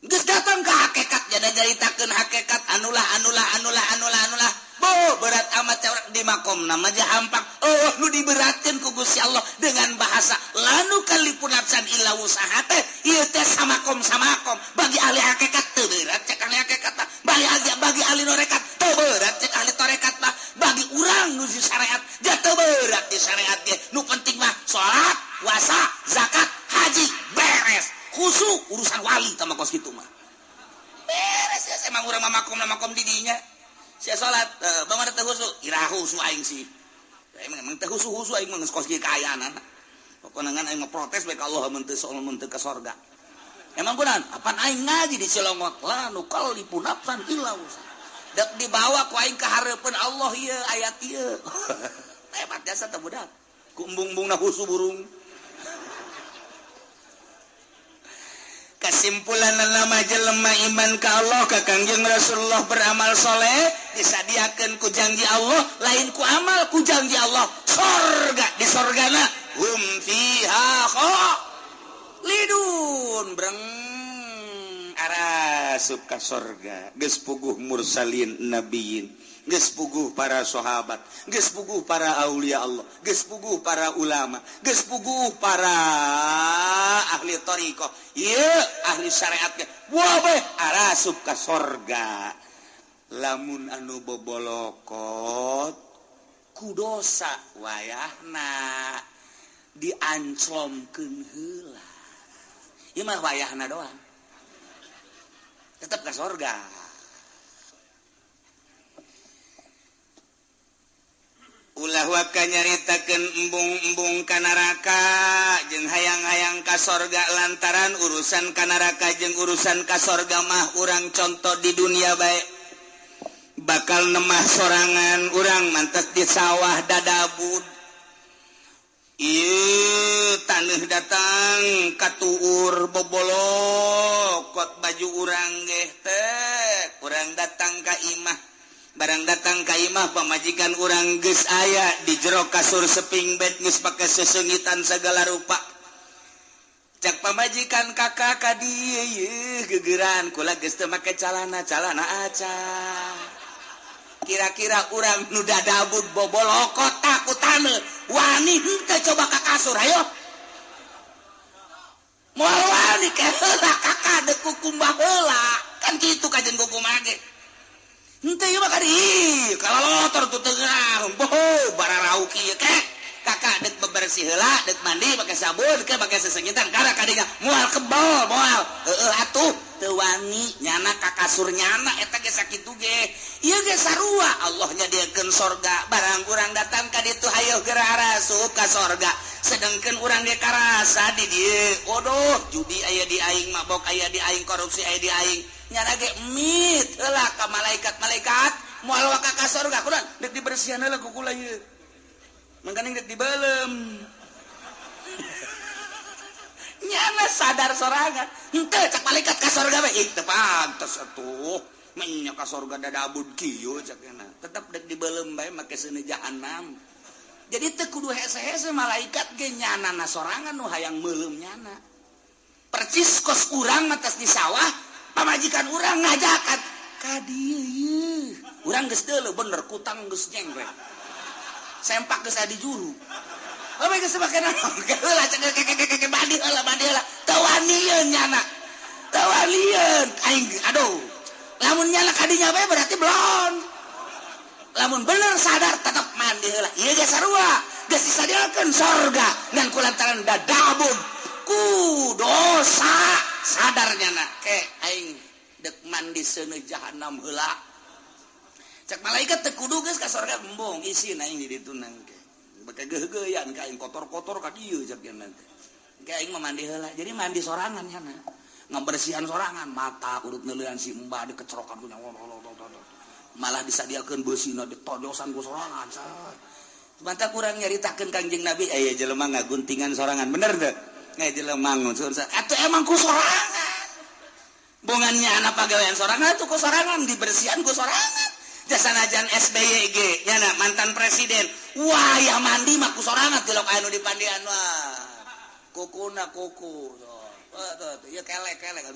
Geus datang ke hakikat jadi nyaritakeun hakikat anulah anulah anulah anulah anulah. Bo berat amat di makom nama aja hampang. Oh nu diberatkeun ku Gusti Allah dengan bahasa lanu kalipun nafsan illa wusaha teh ieu teh samakom samakom bagi ahli hakikat teu berat cek ahli hakikat mah, bagi ahli tarekat teu berat cek ahli tarekat mah, bagi urang nu di syariat ja teu berat di syariat ge. Nu penting mah salat, puasa, zakat, haji beres. Khusu urusan wali tama kos kitu mah. Beres ya emang urang mah makom makom di dinya. Sia salat, bagaimana teu khusu? Ira khusu aing sih. Emang teu khusu khusu aing mah geus kos kieu kaayaan. Pokona ngan aing mah protes bae ka Allah mun teu mun teu ka sorga. Emang kunaon? Apan aing ngaji di Cilongok la nukallifu nafsan illa wusaha. Dek dibawa ku aing ka hareupeun Allah ieu ayat ieu. Hebat jasa teh budak. Ku embung-embungna khusu burung. Kesimpulan nama jelema iman ka Allah ka Kangjeng Rasulullah beramal soleh disadiakeun ku janji Allah lain ku amal ku janji Allah sorga di sorgana hum fiha khalidun breng arasup ka sorga geus puguh mursalin nabiyin geus puguh para sahabat geus puguh para aulia Allah geus puguh para ulama geus puguh para ahli thariqah ieu ahli syariat ge wah arasup ka sorga. Lamun anu bobolokot ku dosa wayahna dianclomkeun heula ieu mah wayahna doang tetep ka sorga. Ulah waka nyaritakeun embung-embung ka neraka jeung hayang-hayang ka sorga lantaran urusan ka neraka jeung urusan ka sorga mah urang contoh di dunia bae bakal nemah sorangan urang mantes di sawah dadabud ieu taneuh datang katuur bobolokot baju urang geh teh urang datang ka imah. Barang datang ka imah pamajikan urang geus aya di jero kasur seping bed geus pake seseungitan segala rupa. Cak pamajikan kakak ka dieu yeuh gegeran kula geus teu make calana calana aca. Kira-kira urang nu dadabud bobolokot takutan wani henteu coba ka kasur hayo. Moal wani ke heula kakak deuk kukumbah heula. Kan kitu kajen kukumbah ge. Henteu ieu mah ka dieu kalalotor tu teu geurang boho bararau kieu kek kakak dek bebersih heula dek mandi make sabun ke make sesengitan kana kadinya moal kebal moal heueuh atuh teu wani nyana ka kasur nyana eta ge sakitu ge ieu ge sarua Allah nyadiakeun sorga barang urang datang ka ditu hayoh geura arasup ka sorga sedengkeun urang ge karasa di dieu waduh judi aya di aing mabok aya di aing korupsi aya di aing nyana ge mit heula ka malaikat-malaikat moal waka ka sorga kunaon dek dibersihan heula ku kula ieu mangkaning dek dibelem nyana sadar sorangan henteu cak malaikat ka sorga we ih teu pantes atuh menya ka sorga dadabud kieu cak nya tetep dek dibelem bae make seuneu jahanam. Jadi teu kudu hese-hese malaikat ge nyana na sorangan nu hayang meuleum nyana percis kos urang mah tos di sawah pamajikan urang ngajakan ka dieu ieu urang geus deuleu bener kutang geus nyengklek sempak geus aya di juru heuh geus make naon heula cek keke mandi heula teu wanian nyana teu wanian aing aduh lamun nyana ka dinya bae berarti belon lamun bener sadar tetep mandi heula ieu ge sarua geus disadiakeun sorga ngan kulantaran dadabud ku dosa sadar nyana ke aing dek mandi seuneu jahanam heula cek malaikat teu kudu geus ka sorga embung isin aing di ditu nang ke beke geugeuyan ka aing kotor-kotor ka dieu cek nya teh ke aing mah mandi heula jadi mandi sorangan nyana ngabersihan sorangan mata urut neuleuan si embah dikecerokan ku malah disadiakeun beusina ditojosan ku sorangan. Mantap kurang nyaritakeun Kangjeng Nabi aya jelema ngaguntingan sorangan bener teu ngai jelema ngusun atuh emang ku sorangan bongannya anak pagawean sorangan atuh ku sorangan dibersihan ku sorangan. Jasanajan SBY ge nyana mantan presiden. Wah, ya mandi mah ku sorangan tilok anu dipandian wah. Kukuna kuku. Tuh, ieu kelek-kelek.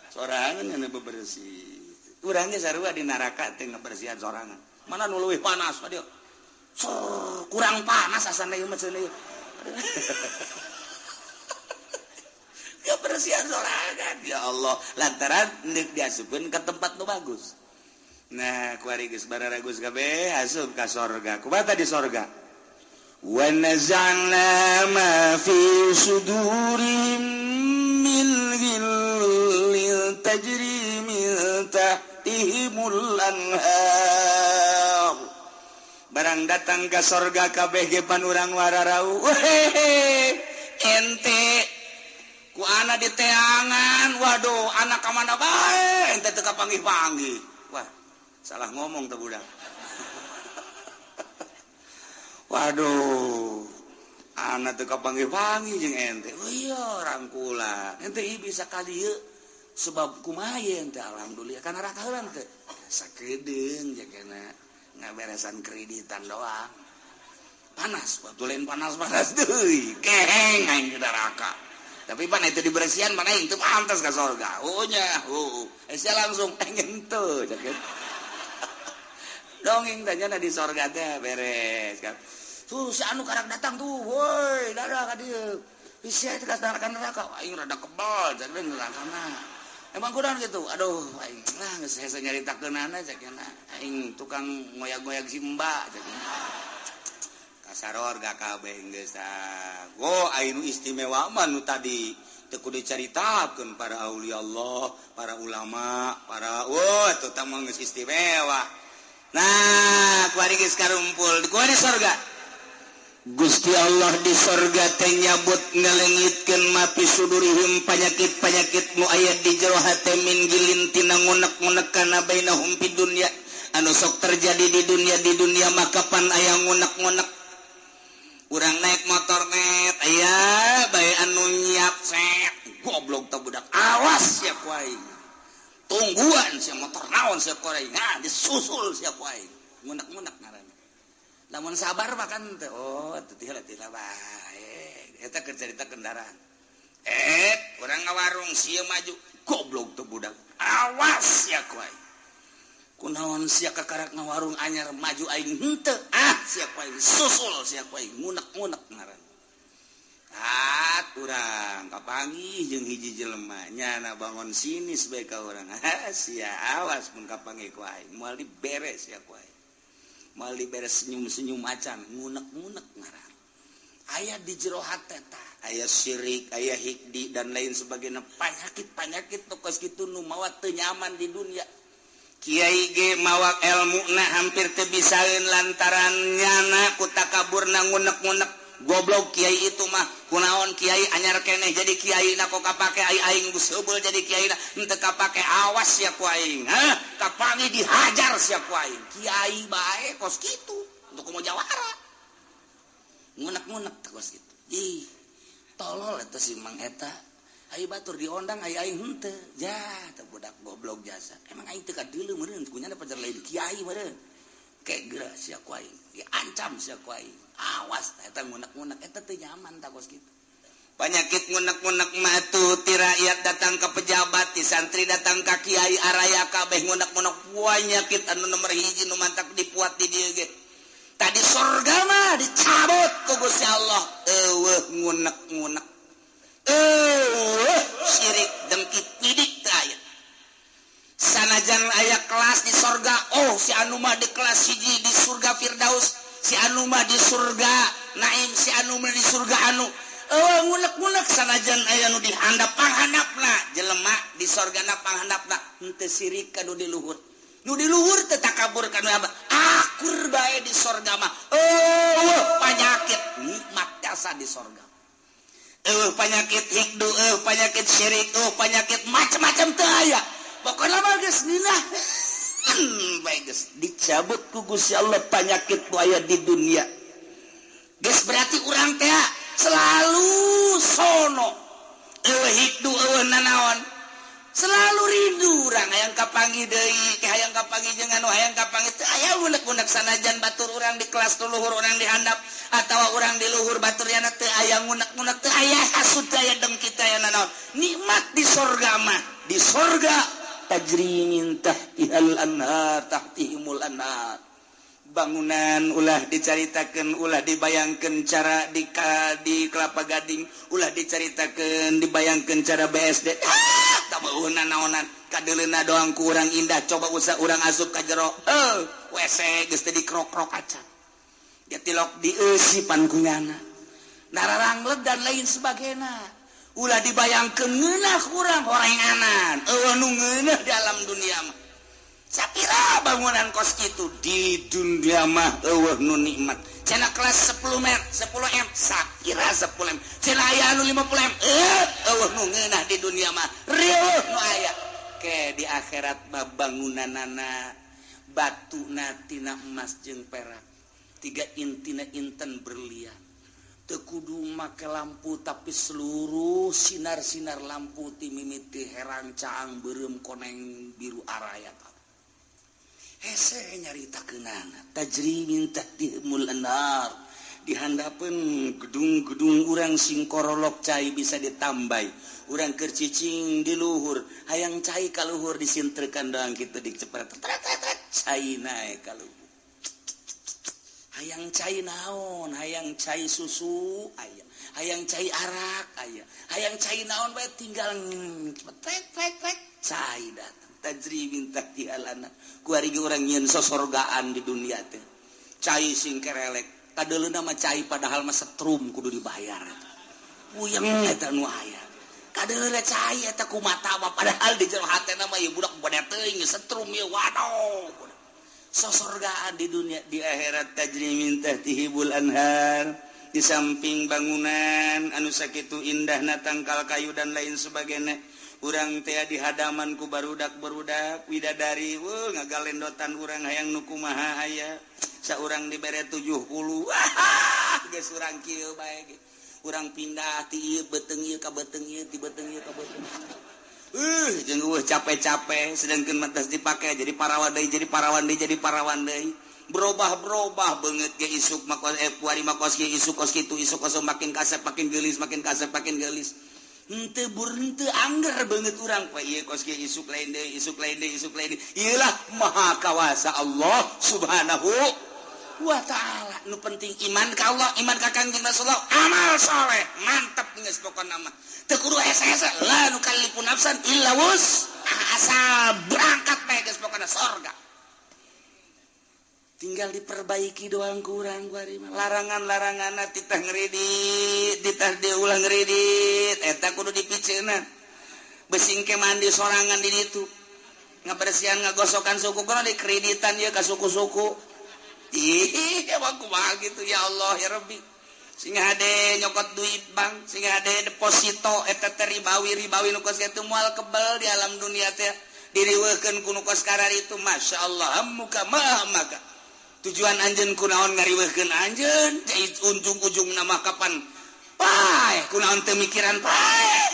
Sorangan anu bebersih. Urang ge sarua di neraka teh ngebersihan sorangan. Mana nu leuwih panas ka dieu? Kurang panas asana ieu mah cenah ieu. Kebersihan sorangan ya Allah lantaran deuk diasupkeun ka tempat nu bagus. Nah, kuari geus bararagus kabeh asup ka sorga. Kumaha di sorga? Wa naza'na ma fi sudurihim min ghillin tajri min tahtihimul anhar. Barang datang ka sorga kabeh ge pan urang wararau. Wehehe, ente ku anak di teangan, waduh anak ka mana bae ente teu kapanggih-panggih. Wah, salah ngomong teh budak. Waduh, anak teu kapanggih-panggih jeung ente. Oh iya, rangkulan. Ente ieu bisa ka dieu sebab kumaha ye ente alhamdulillah kana neraka heula teh. Sakedeung jagana ngaberesan kreditan doang. Panas, waktu lain panas-panas deui. Keheng aing di neraka. Tapi pan itu dibersihan mana itu pantas ke sorga. Oh nya, oh. Sia langsung pengen tuh, cakep. Dongeng tanya di sorga teh beres kan. Tuh si anu karak datang tuh, woi, dadah ka dieu. Sia teh ka neraka, aing rada kebal, cakep nerakana. Emang kurang gitu. Aduh, aing lah geus hese nyaritakeunana cakena. Aing tukang ngoyag-ngoyag si Mbak cakena. Kasarorga kabeh geus ah. Go aing nu istimewa mah nu tadi teu kudu dicaritakeun para aulia Allah, para ulama, para wah eta tah mah geus istimewa. Nah, kuari geus karumpul, kuari sorga. Gusti Allah di sorga teh nyabut ngalengitkeun mapi sudurihim panyakit-panyakit nu aya di jero hate min gilin tina ngunek-ngunek kana bainahum fid dunya anu sok terjadi di dunia maka pan aya ngunek-ngunek. Urang naik motor net aya bae anu nyiap set goblok teh budak awas sia ku aing. Tungguan sia motor naon sia ku aing. Nah, disusul sia ku aing. Ngunek-ngunek ngaranna. Lamun sabar mah kan teh oh teu teh bae. Eta keur carita kendaraan. Urang ngawarung sia maju goblok teh budak. Awas sia ku aing. Kunaon sia kakarak ngawarung anyar maju aing henteu. Ah sia ku aing susul sia ku aing ngunek-ngunek ngaran. At urang kapanggih jeung hiji jelema nyana bangun sinis bae ka urang. Ah sia awas mun kapanggih ku aing moal diberes sia ku aing. Moal diberes senyum-senyum acan ngunek-ngunek ngaran. Aya di jero hate tah, aya syirik, aya hikdi dan lain sebagainya, panyakit-panyakit nu kos kitu nu mawa teu nyaman di dunia. Kiai ge mawa elmuna hampir teu bisaeun lantaran nyana ku takaburna ngunek-ngunek. Goblok kiai itu mah kunaon kiai anyar keneh jadi kiai na kok kapake ai aing geus heubeul jadi kiai na henteu kapake awas sia ku aing. Hah, kapangi dihajar sia ku aing. Kiai bae kos kitu untuk komo jawara. Ngunek-ngunek kos kitu. Ih, tolol eta si Mang eta. Ai batur diondang ai aing henteu. Ja, teh budak goblok jasa. Emang aing teu kadeuleu meureun kunyana pacar lain kiai meureun. Kek geura sia ku aing, diancam sia ku aing. Awas eta ngunek-ngunek eta teu nyaman tah kos kitu. Panyakit ngunek-ngunek mah tuh ti rakyat datang ke pejabat, ti santri datang ka kiai araya kabeh ngunek-ngunek panyakit anu nomor hiji nu mantak dipuat di dieu ge. Tadi sorga mah dicabut ku Gusti Allah. Eueuh ngunek-ngunek. Eueuh syirik dengki pidik teh aya. Sanajan aya kelas di sorga, oh si anu mah di kelas hiji di surga Firdaus, si anu mah di surga Naim, si anu mah di surga anu. Eueuh ngunek-ngunek sanajan aya nu dihandap panghandapna jelema di sorgana panghandapna henteu sirik ka nu di luhur. Nu di luhur teh takabur ka nu abah. Akur bae di sorga mah. Eueuh panyakit nikmat jasa di sorga. Eueuh panyakit hikdu, eueuh panyakit syirik, eueuh panyakit macam-macam teu aya. Pokoknya mah geus ninah. Bae geus dicabut ku Gusti Allah panyakit nu aya di dunia. Geus berarti urang teh selalu sono. Eueuh hikdu eueuh nanaon. Selalu rindu urang hayang kapanggih deui, hayang kapanggih jeung anu hayang kapanggih teu aya unek-unek sanajan batur urang di kelas nu luhur, urang di handap atawa urang di luhur batur yana teu aya ngunek-ngunek, teu aya hasud, teu aya dengki, teu aya nanaon. Nikmat di sorga mah, di sorga tajri min tahtihal anhar, tahtihimul anhar. Bangunan ulah dicaritakeun, ulah dibayangkeun cara di Kelapa Gading, ulah dicaritakeun, dibayangkeun cara BSD. Ah, tak beuheuna naonan, kadeuleuna doang ku urang indah. Coba usah urang asup ka jero, WC geus teu dikrok-krok acan, dia tilok dieusipan ku nyana nararangleg dan lain sebagainya. Ulah dibayangkeun ngeunah kurang horenganan, eueuh nu ngeunah di alam dunia mah. Sapira bangunan kos kitu di dunia mah eueuh nu nikmat. Cenah kelas 10 m, 10 m, sapira 10 m. Cenah aya anu 50 m, eueuh nu ngeunah di dunia mah. Rieuh nu aya. Ke di akhirat mah bangunanana batuna tina emas jeung perak. Tiga intina inten berlian. Teu kudu make lampu, tapi seluruh sinar-sinar lampu ti mimiti herang caang beureum koneng biru araya. Hese nyaritakeunana tajri min tahtihimul anhar. Dihandapeun gedung-gedung urang sing korolok cai bisa ditambai. Urang keur cicing di luhur hayang cai ka luhur disintrekan doang kitu dicepret cai naek ka luhur. Hayang cai naon, hayang cai susu aya, hayang cai arak aya, hayang cai naon bae tinggal cepet trek trek cai datang. Tajri min tahtihal anhar. Kuari ge urang nyieun sosorgaan di dunia teh. Cai sing kerelek, kadeuleuna mah cai padahal mah setrum kudu dibayar. Puyeng eta nu aya. Kadeuleuna cai eta ku mata mah padahal di jero hatena mah ieu budak bade teuing setrum ieu, waduh. Sosorgaan di dunia, di akhirat tajri min tahtihimul anhar. Di samping bangunan anu sakitu indahna tangkal kayu dan lain sebagainya, urang teh di hadaman ku barudak-barudak widadari, weuh ngagalendotan urang hayang nu kumaha aya. Saurang dibere 70, wah geus urang kieu bae ge. Urang pindah ti ieu beuteung ieu ka beuteung ieu, ti beuteung ieu ka beuteung. Jeung eueuh capek-capek sedangkeun mah tos dipake jadi parawan deui, jadi parawan deui, jadi parawan deui. Berubah-berubah beungeut ge isuk mah kos, kuari mah kos kieu, isuk kos kitu, isuk kos makin kasep makin geulis, makin kasep makin geulis. Henteu bur henteu angger beungeut urang poe ieu kos kieu isuk lain deui, isuk lain deui, isuk lain deui. Ieu lah maha kawasa Allah Subhanahu wa ta'ala. Nu penting iman ka Allah, iman ka Kangjeng Rasulullah, amal soleh, mantep geus pokona mah. Teu kudu hese-hese, la nukallifu nafsan illa wus'aha, asal berangkat bae geus pokona sorga. Tinggal diperbaiki doang kurang kuari mah. Larangan-laranganna titah ngredit, titah diulang ngredit, eta kudu dipiceunna. Besing ke mandi sorangan di ditu. Ngabersihan ngagosokan suku kudu dikreditan ieu ka suku-suku. Ih, emang kumaha gitu ya Allah ya Rabbi. Sing hade nyokot duit bank, sing hade deposito eta teh ribawi-ribawi nu kos kitu moal kebel di alam dunia teh. Diriweuhkeun ku nu kos kararitu, masyaallah muka maha maka. Tujuan anjeun kunaon ngariweuhkeun anjeun, ujung-ujung nama kapan paeh, kunaon teu mikiran paeh.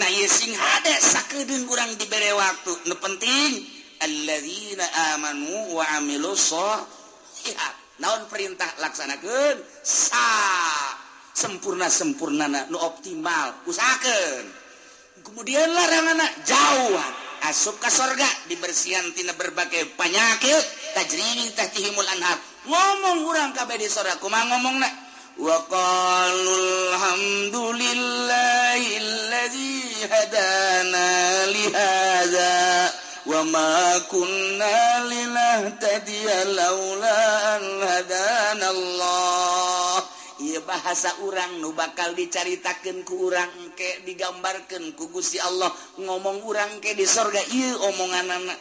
Nah ieu sing hade sakedeung urang dibere waktu. Nu penting alladzina amanu wa amilus sholihat. Naon perintah laksanakeun sa sempurna-sempurnana nu optimal usahakeun. Kemudian laranganna jauhan, asup ka sorga dibersihan tina berbagai penyakit, tajri min tahtihimul anhar. Ngomong urang kabeh di sorga kumaha ngomongna? Wa qalu alhamdulillahilladzi hadana li hadza wa ma kunna linahtadiya laula an hadana Allah. Ieu bahasa urang nu bakal dicaritakeun ku urang engke, digambarkeun ku Gusti Allah ngomong urang ke di sorga ieu omonganana.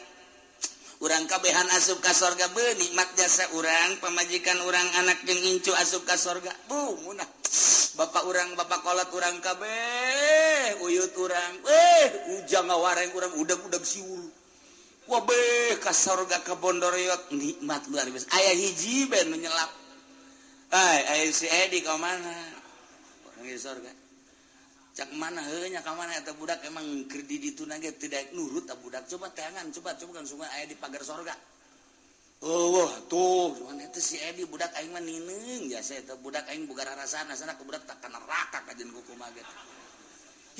Urang kabehan asup ka sorga, beuh nikmat jasa urang, pamajikan urang, anak jeung incu asup ka sorga. Buh munah. Bapak urang, bapak kolot urang kabeh, uyut urang, ujang ngawareng urang udag-udag siul. Wabeh ka sorga ka Bondoriot nikmat luar biasa. Aya hiji bae nu nyelap. Ai, ai si Edi ka mana? Orang di sorga. Cak mana heuh nya ka mana eta budak emang keur di ditu na ge teu daek nurut ta budak. Coba teangan, coba coba kan sungai aya di pagar sorga. Oh wah tuh, cuman eta si Edi budak aing mah nineung jasa eta budak aing boga rarasaan asana ku budak tak ka neraka kajeun kukumaha ge.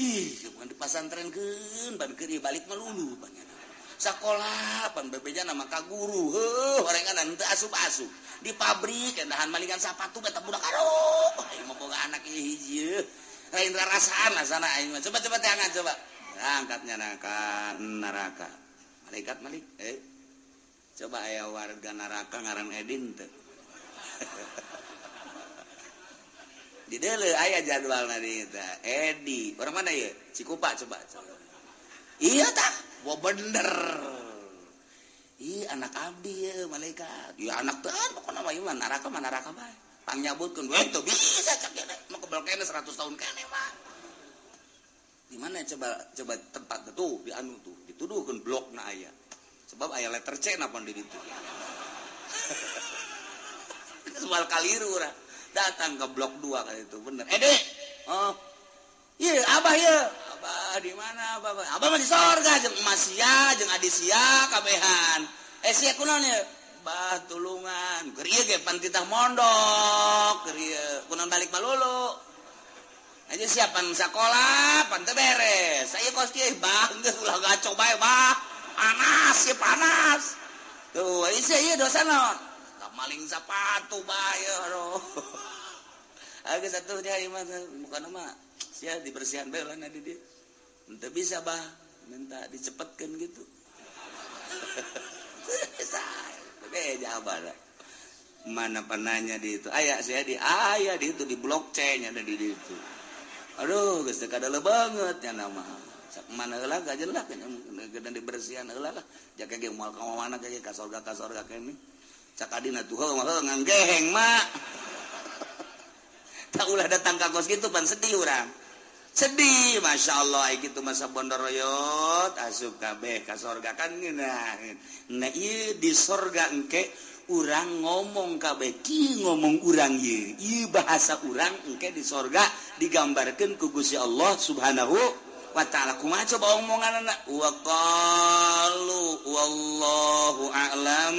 Ih, bukan dipasantrenkeun ban keur balik mah lulu panjana. Sakola pan bebejana mah ka guru, heuh horengan teu asup-asup. Di pabrik endahan malingan sapatu eta budak aduh, aing mah boga anak ieu hiji. Lain rarasaan asana aing mah. Coba coba teangan coba. Angkatnya ka neraka. Malaikat malik coba aya warga neraka ngaran Edin teu. Di deuleu aya jadwalna di eta. Edi, orang mana ieu? Cikupa coba. Iya tah, wah bener. Ih, anak abdi ye malaikat. Ya anak teh pokona mah ieu mah neraka bae. Pangnyabutkeun we teu bisa cak gede, mah kebel kene 100 tahun kene mah. Di mana coba coba tempat tuh di anu tuh dituduhkeun blokna aya. Sebab aya letter C na pan di ditu. Soal kaliru urang. Datang ke blok 2 kali itu bener. Dek. Oh. Iya, abah ieu. Abah di mana abah? Abah mah di sorga jeung emas sia, jeung adi sia kabehan. Sia kunaon ieu? Bah tulungan. Keur ieu ge pan titah mondok, keur ieu kunaon balik malulu. Aja siapan sakola, pan teu beres. Saya kos kieu bah geus ulah gaco bae bah. Panas ya panas. Tuh, sia ieu dosa naon? Maling sepatu bae aduh. Geus atuh dia ieu mah bukan mah sia dibersihan bae lah di dieu. Henteu bisa bah, minta dicepetkeun gitu. Jabar. Mana penanya di itu? Aya sia di aya di itu di blok C nya ada di itu. Aduh, geus teu kadaleu banget nya nama. Sak mana heula gajeun lah geus dibersihan heula lah. Jaka ge moal ka mana ge ka sorga kene. Cak adina tuh heuh mah nganggeheng mak. Tak ulah datang ka kos kitu pan sedih urang. Sedih, Masya Allah, ai kitu masa bondoroyot asup kabeh ka sorga kan ngeunah. Nah ieu di sorga engke urang ngomong kabeh kieu ngomong urang ieu. Ieu bahasa urang engke di sorga digambarkeun ku Gusti Allah Subhanahu wa ta'ala. Kumaha coba omonganna? Wa qalu wallahu a'lam.